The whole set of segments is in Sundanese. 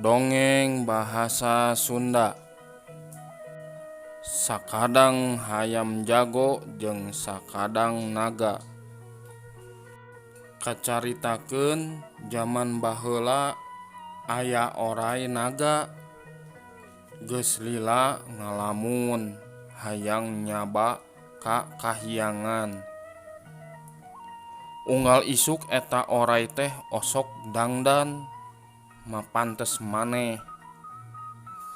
Dongeng Bahasa Sunda. Sakadang hayam jago jeung sakadang naga. Kacaritakeun jaman baheula aya oray naga geus lila ngalamun hayang nyaba ka kahyangan. Unggal isuk eta oray teh osok dangdan mapantes maneh.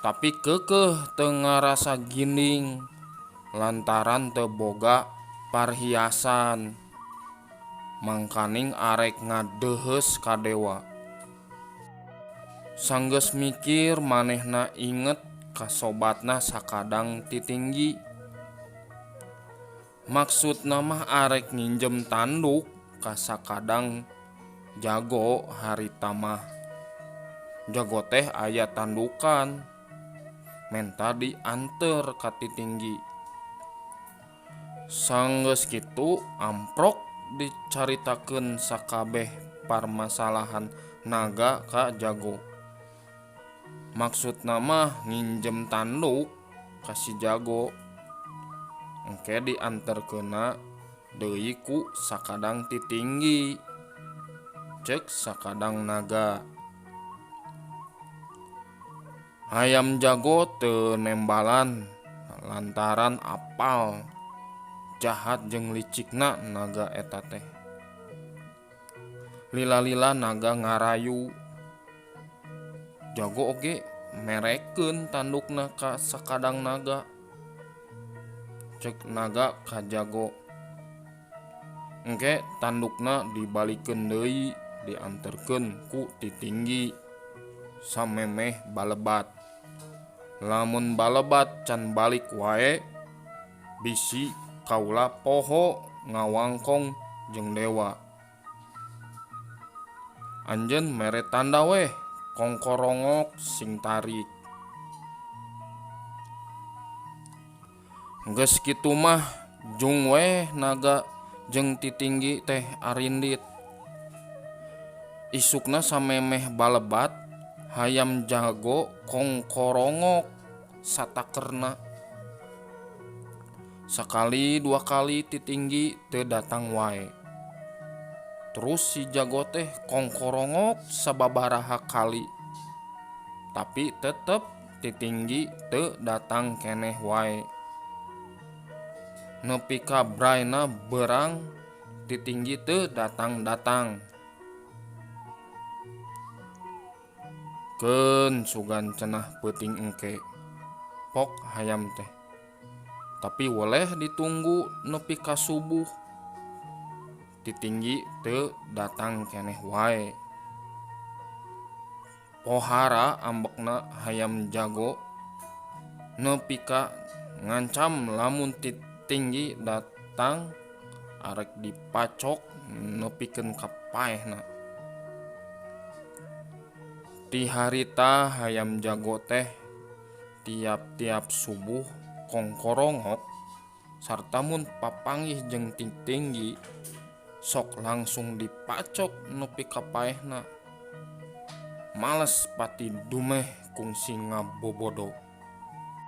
Tapi keukeuh teu ngarasa ginding lantaran teu boga parhiasan. Mangkaning arek ngadeuheus ka dewa. Sanggeus mikir manehna inget ka sobatna sakadang titinggi. Maksudna mah arek nginjem tanduk ka sakadang jago harita mah. Jago teh aya tandukan menta dianteur ka titinggi. Sanggeus kitu amprok dicaritakeun sakabeh parmasalahan naga ka jago. Maksudna mah nginjem tanduk ka si jago. Engke dianterkeunna deui ku sakadang titinggi. Ceuk sakadang naga. Hayam jago teu nembalan lantaran apal jahat jeung licikna naga eta teh. Lila-lila naga ngarayu. Jago oge merekeun tandukna ka sakadang naga. Ceuk naga ka jago. Engke tandukna dibalikeun deui dianterkeun ku titinggi samemeh balebat. Lamun balebat can balik wae bisi kaula poho ngawangkong jeung dewa. Anjeun mere tanda weh kongkorongok sing tarik. Geus kitu mah jung weh naga jeung titinggi teh arindit. Isukna samemeh balebat hayam jago kongkorongok satakerna. Sakali dua kali titinggi teu datang wae. Terus si jago teh kongkorongok sababaraha kali. Tapi tetep titinggi teu datang keneh wae. Nepi ka brayna beurang titinggi teu datang-datang. Keun sugan cenah peuting engke. Pok hayam teh. Tapi weleh ditunggu nepi ka subuh. Titinggi teu datang keneh wae. Pohara ambekna hayam jago nepi ka ngancam lamun titinggi datang arek dipacok nepikeun ka paehna. Ti harita hayam jago teh tiap-tiap subuh kongkorongok sarta mun papanggih jeung titinggi sok langsung dipacok nepi ka paehna. Males pati dumeh kungsi ngabobodo.